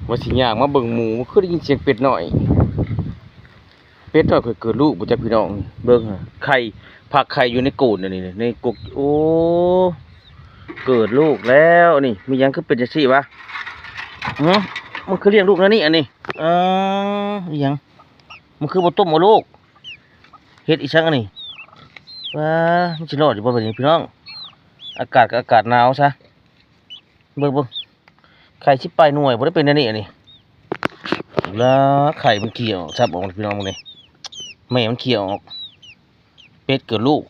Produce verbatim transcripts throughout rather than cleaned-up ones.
ว่าสิย่างมาเบิ่งหมู คือได้ยินเสียงเป็ดน้อย เป็ดน้อยข่อยเกิดลูกบ่จักพี่น้อง เบิ่งหา ไข่ พักไข่อยู่ในโกนอันนี้ ในกก โอ้ เกิดลูกแล้วนี่ มีหยังคือเป็นจังซี่วะ หึ มันคือเลี้ยงลูกแนวนี้อันนี้ เออ อีหยัง มันคือบ่ต้มเอาลูก เฮ็ดอีสังอันนี้ ว้า มันสิรอดอยู่บ่บัดนี้พี่น้อง อากาศก็อากาศหนาวซะ เบิ่ง เบิ่ง ไข่สิบปลายหน่วย บ่ได้เป็นอันนี้อันนี้ แล้วไข่มันเขี่ยออก ซับออกพี่น้องเบิ่งนี่ แม่มันเขี่ยออก เป็ดเกิดลูก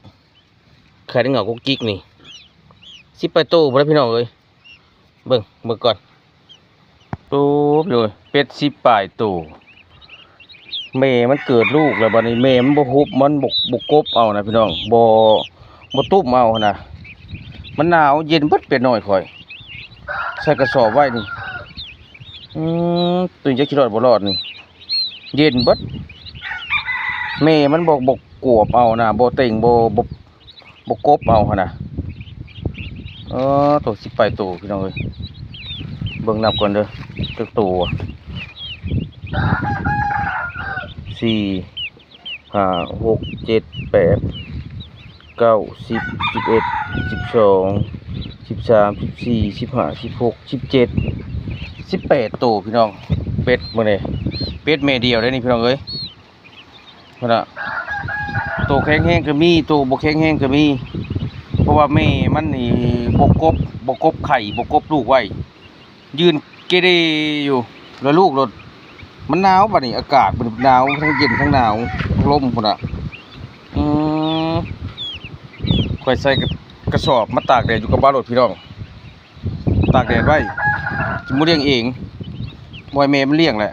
ไข่ได้เหงากุกจิกนี่ สิบปลายโตบ่ได้พี่น้องเอ้ย เบิ่ง เบิ่งก่อน โอ้ย เป็ดสิบปลายโต แม่มันเกิดลูกแล้วบัดนี้ แม่มันบ่ฮุบ มันบ่ บ่กบเอานะพี่น้อง บ่ บ่ตุ้มเอาหั้นนะ มันหนาว เย็นเบิดเป็ดน้อยข่อย ใส่กระสอบไว้นี่ อืม ตัวนี้จักสิรอดบ่รอดนี่ เย็นเบิด แม่มันบ่ บ่กวบเอานะ บ่เต็ง บ่ บ่ บ่กบเอาหั้นนะ เออ โตสิบปลายโตพี่น้องเอ้ย เบิ่งนับก่อนเด้อ จักโตวะ สี่ ห้า หก เจ็ด แปด เก้า สิบ สิบเอ็ด สิบสอง สิบสาม สิบสี่ สิบห้า สิบหก สิบเจ็ด สิบแปดโตพี่น้อง เป็ดมื้อนี้ เป็ดแม่เดียวเด้นี่พี่น้องเอ้ย พุ่นน่ะ โตแข็งแรงก็มี โตบ่แข็งแรงก็มี เพราะว่าแม่มันนี่บ่กบ บ่กบไข่ บ่กบลูกไว้ ยืนเกเรอยู่ แล้วลูกโลด มันหนาวบัดนี้ อากาศมันหนาว ทั้งเย็นทั้งหนาว ลมพุ่นน่ะ อืม ข่อยใส่กระ กระสอบมาตากแดดอยู่กับบ้านโลดพี่น้อง ตากแดดไว้ สิมาเลี้ยงเอง บ่ให้แม่มันเลี้ยงแหละ